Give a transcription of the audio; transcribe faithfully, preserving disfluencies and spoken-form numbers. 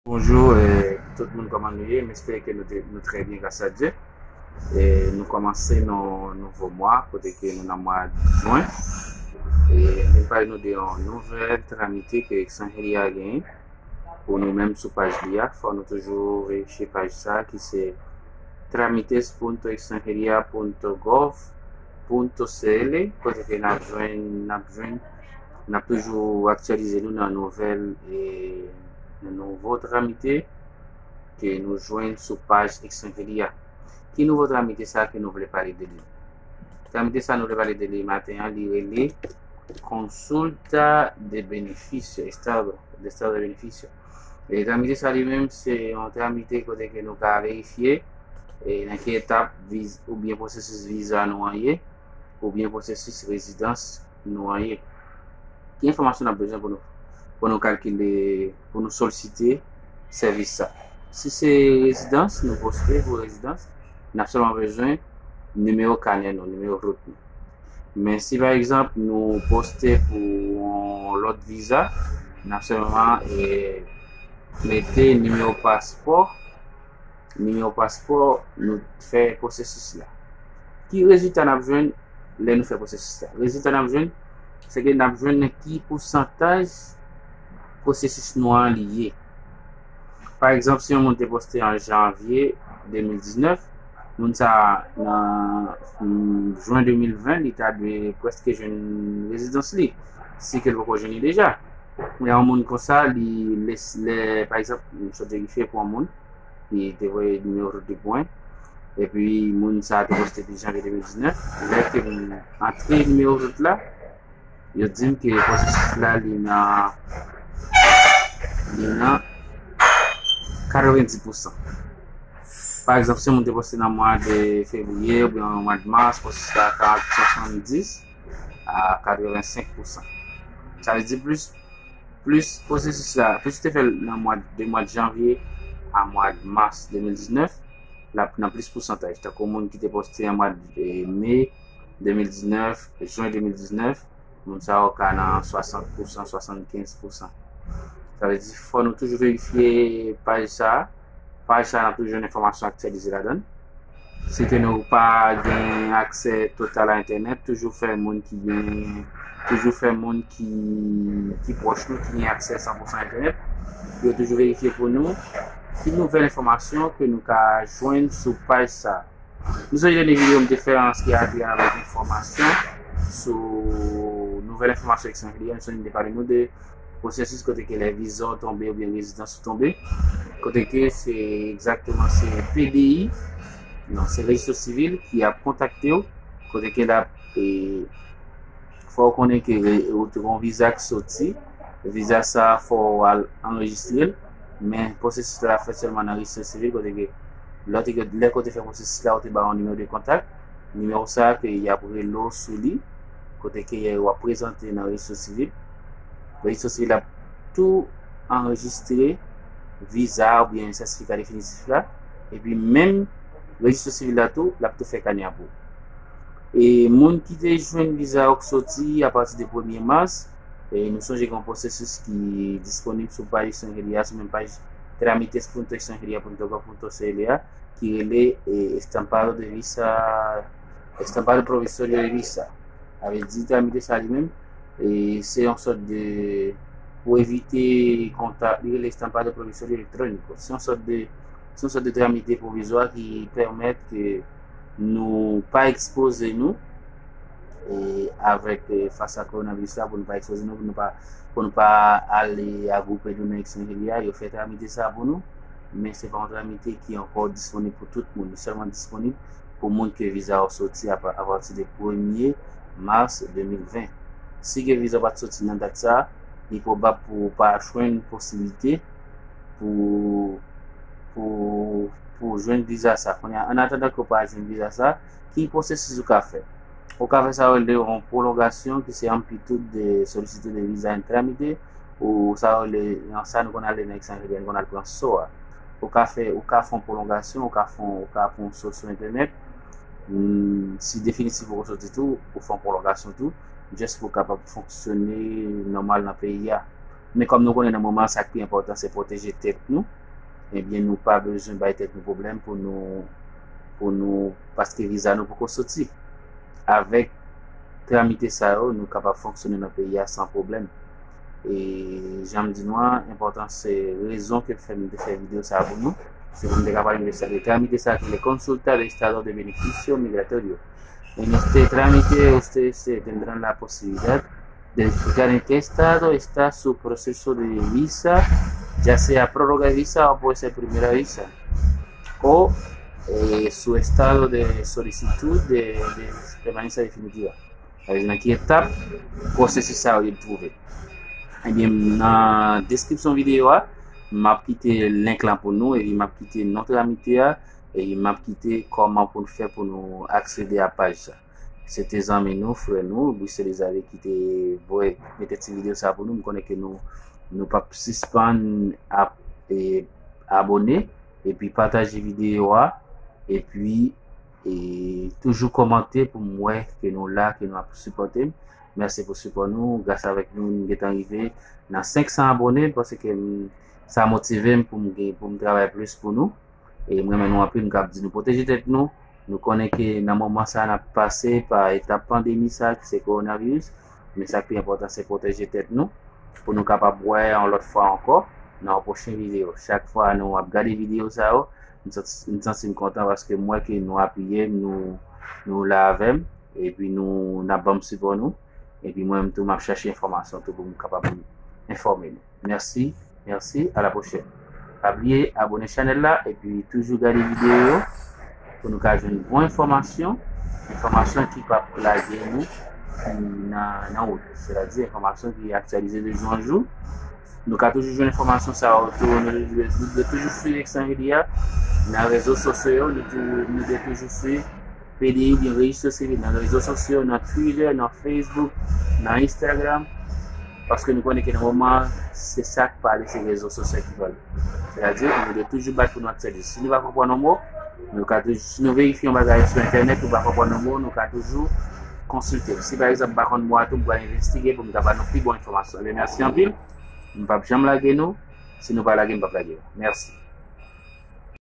Bonjou, eh, tout moun, kòman nou ye? M espere ke nou, te, nou trè byen, gras a Dye. Eh, nou kòmanse nan nouvo mwa, kote ke nou nan mwa jen. E nou pale nou de yon nouvèl tramite ke Extranjeria genyen pou nou menm sou paj li a. Fò nou toujou verifye paj sa a ki se tramites punto extranjeria punto gov punto cl, kote ke n ap jwenn, n ap jwenn, n ap toujou aktyalize nou nan nouvèl e nan nouvo tramite ke nou jwenn sou paj Extranjeria. Ki nouvo tramite sa ke nou vle pale de li? Tramite sa nou vle pale de li maten an, li rele Consulta de Beneficio, Estado, de Estado de Beneficio. E tramite sa li menm, se yon tramite kote ke nou ka verifye e nan ki etap viz, oubyen pwosesis viza nou an ye, oubyen pwosesis rezidans nou an ye. Ki enfòmasyon n ap bezwen pou nou, pou nou kalkile, pou nou solisite sèvis sa? Si se rezidans, nou poste pou rezidans, n ap sèlman bezwen nimewo kanè nou, nimewo rout nou. Men si pa egzanp nou poste pou yon lòt viza, n ap sèlman eh, mete nimewo paspò, nimewo paspò, nou fè pwosesis la. Ki rezilta n ap jwenn lè nou fè pwosesis la? Rezilta n ap jwenn, se ke n ap jwenn nan ki pousantaj pwosesis nou an li ye. Pa egzanp, si yon moun te poste an janvye de mil diznèf, moun sa a nan mm, jen de mil ven, li ta dwe prèske jwenn rezidans li, si ke l poko jwenn li deja. Men yon moun konsa, li lè, lè, pa egzanp, m sot verifye pou yon moun, li te voye nimewo rout li pou mwen, epi moun sa a te poste depi janvye de mil diznèf. Lè ke m antre nimewo rout la, yo di m ke pwosesis la li nan li nan katrevenndis pousan. Pa egzanp, si yon moun te poste nan mwa de fevriye oubyen nan mwa de mas, pwosesis la ka ant swasanndis a katrevensenk pousan. Sa vle di plis plis pwosesis la, plis ou te fè l nan mwa de mwa de janvye a mwa de mas de mil diznèf, l ap nan plis pousantaj. Tankou moun ki te poste an mwa de me de mil diznèf, jen de mil diznèf, moun sa yo ka nan swasant pousan, swasannkenz pousan. Sa vle di fò nou toujou verifye paj sa a. Paj sa a, n ap toujou jwenn enfòmasyon aktyalize ladan l. Si ke nou pa gen aksè total a entènèt, toujou fè moun ki gen, toujou fè moun ki, ki pwòch nou, ki gen aksè san pousan entènèt, pou yo toujou verifye pou nou ki nouvèl enfòmasyon ke nou ka jwenn sou paj sa a. Nou sonje dènye videyo m te fè an se ki atè avèk enfòmasyon sou nouvèl enfòmasyon Extranjeria, nou sonje m te pale nou de pwosesis kote ke lè viza w tonbe oubyen rezidans ou tonbe, kote ke se egzakteman se P D I, non, se rejistò sivil ki ap kontakte w, kote ke l ap e, fò w konnen ke re- ou te gen yon viza ki soti. Viza sa a, fò w al anrejistre l. Men pwosesis la ap fèt sèlman nan rejistò sivil, kote ke lè w te, lè ke w te fè pwosesis la, ou te ba yon nimewo de kontak. Nimewo sa a ke y ap rele w sou li, kote ke w ap prezante nan rejistò sivil. Rejistò sivil ap tou anrejistre viza oubyen sètifika definitif la. Epi menm rejistò sivil la tou, l ap tou fè kanè a pou ou. E moun ki te jwenn viza yo k soti apati de premye mas, e nou sonje gen yon pwosesis ki disponib sou paj Extranjeria, sou menm paj tramites punto extranjeria punto gov punto cl a, ki rele e, estampado de visa, estampado provisorio de visa. Sa vle di tramite sa li menm, e se yon sòt de, pou evite kontak, li rele estampado provisorio electrónico. Se yon sòt de, se yon sòt de tramite pwovizwa ki pèmèt ke nou pa ekspoze nou e, avèk e, fas a kowonaviris la, pou nou pa ekspoze nou, pou nou pa, pou nou pa ale agwoupe nou nan Extranjeria. Yo fè tramite sa pou nou, men se pa yon tramite ki ankò disponib pou tout moun. Li sèlman disponib pou moun ke viza yo soti apa- apati de premye mas de mil ven. Si ke viza w pa t soti nan dat sa a, li pwobab pou w pa jwenn posiblite pou, pou, pou w jwenn viza sa. Kounye a, an atandan ke w pa jwenn viza sa, ki pwosesis ou ka fè? Ou ka fè sa yo rele yon pwolongasyon, ki se amplitud de solicitud de visa en trámite, ou sa yo rele, nan sa nou konn ale nan Extranjeria, nou konn al pran so a. Ou ka fè, ou ka fè yon pwolongasyon, ou ka fè, yon- ou ka pran yon so sou entènèt. Hmm, si definitif ou soti tou, ou fè yon pwolongasyon tou, just pou w kapab fonksyone nòmal nan peyi a. Men kòm nou konnen nan moman sa k pi enpòtan se pwoteje tèt nou, ebyen nou pa bezwen bay tèt nou pwoblèm pou nou pou nou paske viza nou poko soti. Avèk tramite sa yo, nou kapab fonksyone nan peyi a san pwoblèm. E jan m di nou an, enpòtan se rezon ke fè m te fè videyo sa pou nou. Se pou m te ka pale de sa, de tramite sa ki le consulta de estado de beneficio migratorio. En este trámite usted se tendrán la posibilidad de disfrutar en qué estado está su proceso de visa, ya sea prórroga de visa o puede ser primera visa, o eh, su estado de solicitud de, de permanencia definitiva. Sa vle di nan ki etap pwosesis sa yo ye twouve. Ebyen, nan deskripsyon videyo a, m ap kite link lan pou nou, epi m ap kite non tramite a, epi m ap kite kòman pou n fè pou nou aksede a paj sa. Se te zanmi nou, frè nou, Bruce Elizabeth ki te voye mete ti videyo sa pou nou. M konnen ke nou nou p ap sispann ap e, abone, epi pataje videyo a, epi e, toujou kòmante pou m wè ke nou la, ke nou ap sipòte m. Mèsi pou sipò nou. Gras avèk nou, nou gentan rive nan senk san abone, paske m, sa motive m pou m gen, pou m travay plis pou nou. E m renmen nou anpil, m kab di nou pwoteje tèt nou. Nou konnen ke nan moman sa n ap pase pa etap pandemi sa ki se kowonaviris, men sa k pi enpòtan se pwoteje tèt nou pou nou kapab wè yon lòt fwa ankò nan yon pwochen videyo. Chak fwa nou ap gade videyo sa yo, m santi m kontan paske m wè ke nou apiye m, nou, nou la avè m, epi nou n ap ban m sipò nou. Epi mwen menm tou m ap chache enfòmasyon tou pou m kapab enfòme nou. Mèsi, mèsi, a la pwochèn. Pa bliye abone chanèl la epi toujou gade videyo yo pou nou ka jwenn bon enfòmasyon, enfòmasyon ki p ap lage nou nan, nan wout. Sètadi enfòmasyon ki aktyalize de jou an jou. Nou ka toujou jwenn enfòmasyon sa yo tou, nou dwe toujou swiv Exange Media nan rezo sosyo yo, nou dwe toujou swiv P D I oubyen Rejistro Sivil nan rezo sosyo, nan Twitter, nan Facebook, nan Instagram. Paske nou konnen ke nan moman se sa k pale, se rezo sosyo ki pale. Sètadi nou dwe toujou bat pou nou aktyalize. Si nou pa konprann yon mo, nou ka toujou, si nou verifye yon bagay sou entènèt, nou pa konprann yon mo, nou ka toujou konsilte m. Si pa egzanp m pa konn mo a tou, m pral envestige pou m ka ba nou pi bon enfòmasyon. Ebyen mèsi anpil. M p ap janm lage nou. Si nou pa lage m, m p ap lage nou. Mèsi.